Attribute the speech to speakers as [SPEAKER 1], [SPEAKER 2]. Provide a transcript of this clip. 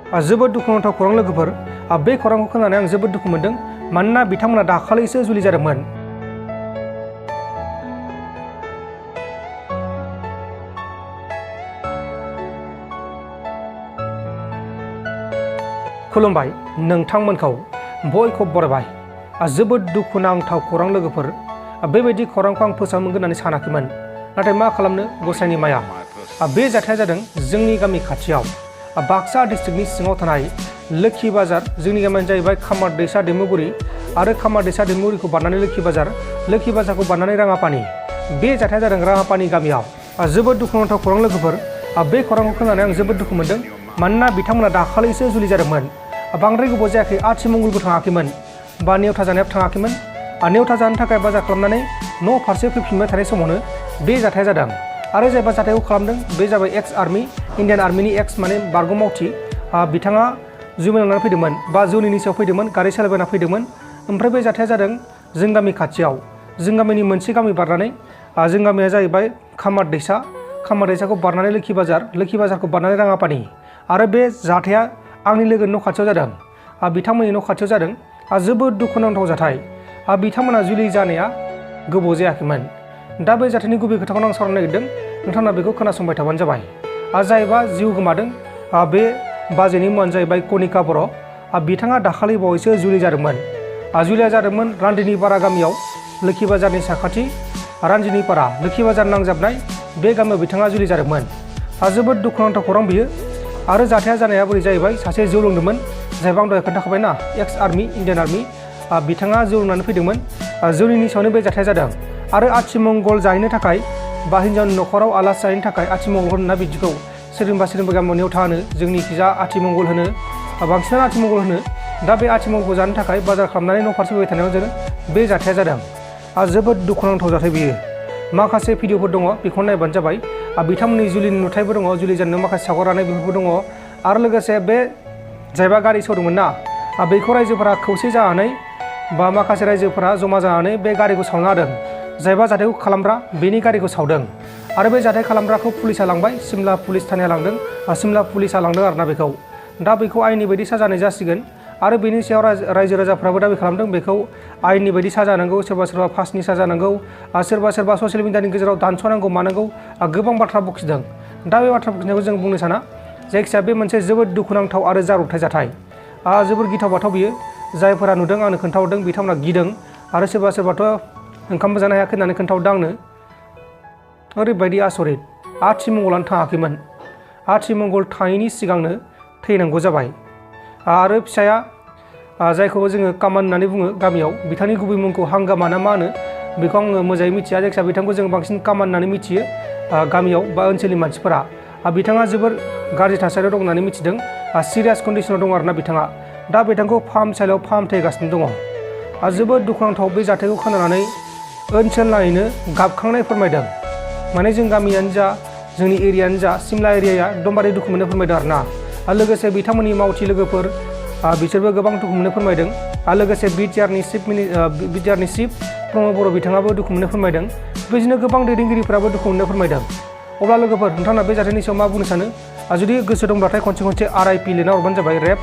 [SPEAKER 1] जोबोद दुखुनांथाव खौरां लोगोफोर। बे खौरांखौ खोनानानै आं जोबोद दुखु मोनदों, मानोना बिथांमोना दाखालिसो जुलि जादोंमोन। खुलुमबाय नोंथांमोनखौ बयखौ बरायबाय। जोबोद दुखुनांथाव खौरां लोगोफोर। बेबायदि खौरांखौ आं फोसावनो मोनगोन होननानै सानाखैमोन, नाथाय मा खालामनो, गसाइनि माया। बे जाथाया जादों जोंनि गामि खाथियाव बाक्सा डिस्ट्रिक्टनि सिङाव थानाय लोखि बाजार। जोंनि गामियानो जाहैबाय खामार दैसा दैमुगुरि आरो खामार दैसा दैमुगुरिखौ बारनानै लोखि बाजारखौ बारनानै राङापानि। बे जाथाया जादों राङापानि गामियाव। जोबोद दुखुनांथाव खौरां लोगोफोर। बे खौरांखौ खोनानानै आं जोबोद दुखु मोनदों, मानोना बिथांमोना दाखालिसो जुलि जादोंमोन। बांद्राय गोबाव जायाखै, आथिमंगलबो थाङाखैमोन बा नेवथा जानायाव थाङाखैमोन। नेवथा जानो थाखाय बाजार खालामनानै न' फारसे फैफिनबाय थानाय समावनो बे जाथाया जादों। आरो जायबा जाथायखौ खालामदों बे जाबाय एक्स आर्मि, इन्डियान आर्मिनि एक्स माने बारग' मावथि। बिथाङा जुमाय लानानै फैदोंमोन बा जौनि सायाव फैदोंमोन, गारि सालायबायना फैदोंमोन। ओमफ्राय बे जाथाया जादों जों गामि खाथियाव, जों गामिनि मोनसे गामि बारनानै। जों गामिया जाहैबाय खामार दैसाखौ बारनानै लोखि बाजारखौ बारनानै राङापानि। आरो बे जाथाया आंनि लोगोनि न' खाथियाव जादों, बिथांमोननि न' खाथियाव जादों। जोबोद दुखुनांथाव जाथाय। बिथांमोना जुलि जानाया गोबाव जायाखैमोन। दा बे जाथायनि गुबै खोथाखौनो आं सावरायनो नागिरदों, नोंथांमोना बेखौ खोनासंबाय थाबानो जाबाय। जायबा जिउ गोमादों बे बाजैनि मुङानो जाहैबाय कनिका बर'। बिथाङा दाखालि बावैसो जुलि जादोंमोन। जुलिया जादोंमोन रान्दिनिपारा गामियाव, लोखि बाजारनि साखाथि रान्दिनिपारा लोखि बाजार नांजाबनाय बे गामियाव बिथाङा जुलि जादोंमोन। जोबोद दुखुनांथाव खौरां बियो। आरो जाथाया जानाया बोरै जाहैबाय, सासे जौ लोंदोंमोन, जायबा आं दहाय खोन्थाखाबायना एक्स आर्मि, इन्डियान आर्मि। बिथाङा जौ लोंनानै फैदोंमोन। जौनि सायावनो बे जाथाया जादों। आरो आथिमंगल जाहैनो थाखाय बा हिन्जावनि न'खराव आलासि जाहैनो थाखाय आथिमंगल होनोना बिदिखौ सोरनिबा गामियाव नेवथा होनो, जोंनि खिजा आथिमंगल होनो, बांसिनानो आथिमंगल होनो। दा बे आथिमंगलखौ जानो थाखाय बाजार खालामनानै न' फारसे फैबाय थानायाव जों बे जाथाया जादों। जोबोद दुखुनांथाव जाथाय बियो। माखासे भिडिअफोर दङ, बेखौ नायबानो जाबाय। बिथांमोननि जुलिनि नुथायबो दङ, जुलि जानायाव माखासे सावगारनाय बेफोरबो दङ। आरो लोगोसे बे जायबा गारि सौदोंमोन ना, बेखौ रायजोफोरा खौसे जानानै बा माखासे रायजोफोरा जमा जानानै बे गारिखौ सावना होदों। जायबा जाथायखौ खालामग्रा बेनि गारिखौ सावदों। आरो बे जाथाय खालामग्राखौ पुलिसा लांबाय, सिमला पुलिस थानाया लांदों, सिमला पुलिसा लांदों आरोना बेखौ। दा बेखौ आयेननि बायदि साजा होनाय जासिगोन। आरो बेनि सायाव रायजो राजाफ्राबो दाबि खालामदों बेखौ आयेननि बायदि साजा होनांगौ, सोरबा फासनि साजा होनांगौ, सोरबा ससियेल मिडियानि गेजेराव दानस'नांगौ मानांगौ, गोबां बाथ्रा बखिदों। दा बे बाथ्रा बखिनायखौ जों बुंनो साना। जायखिजाया बे मोनसे जोबोद दुखुनांथाव आरो जाब्रबथाय जाथाय। जोबोर गिथाव बाथाव बियो। जायफोरा नुदों आंनो खोन्थाहरदों बिथांमोना गिदों। आरो सोरबाथ' ओंखामबो जानो हायाखै होननानै खोन्थाहरदों आंनो। ओरैबायदि आसरित, आथिमंगलानो थाङाखैमोन। आथिमंगल थाङैनि सिगांनो थैनांगौ जाबाय। आरो फिसाया जायखौ जोङो कामान होननानै बुङो गामियाव, बिथांनि गुबै मुंखौ हांगामा ना मा होनो बेखौ आङो मोजाङै मिथिया। जायखिजाया बिथांखौ जों बांसिन कामान होननानै मिथियो गामियाव बा ओनसोलनि मानसिफोरा। बिथाङा जोबोर गाज्रि थासारियाव दं होननानै मिथिदों। सिरियास कन्डिसनाव दं आरोना बिथाङा। दा बिथांखौ फाहामसालियाव फाहामथाय होगासिनो दङ। जोबोद दुखुनांथाव बे जाथायखौ खोनानानै ओनसोल नाङैनो गाबखांनाय फोरमायदों। माने जों गामियानो जा, जोंनि एरियानो जा, सिमला एरियाया एकदमबारे दुखु मोननो फोरमायदों आरोना। लोगोसे बिथांमोननि मावथि लोगोफोर बिसोरबो गोबां दुखु मोननो फोरमायदों। लोगोसे बिटिआरनि चिफ प्रमद बर' बिथाङाबो दुखु मोननो फोरमायदों। बेबायदिनो गोबां दैदेनगिरिफ्राबो दुखु मोननो फोरमायदों। अब्ला लोगोफोर, नोंथांमोना बे जाथायनि सायाव मा बुंनो सानो? जुदि गोसो दंब्लाथाय खनसे RIP लिरना हरबानो जाबाय, रेप।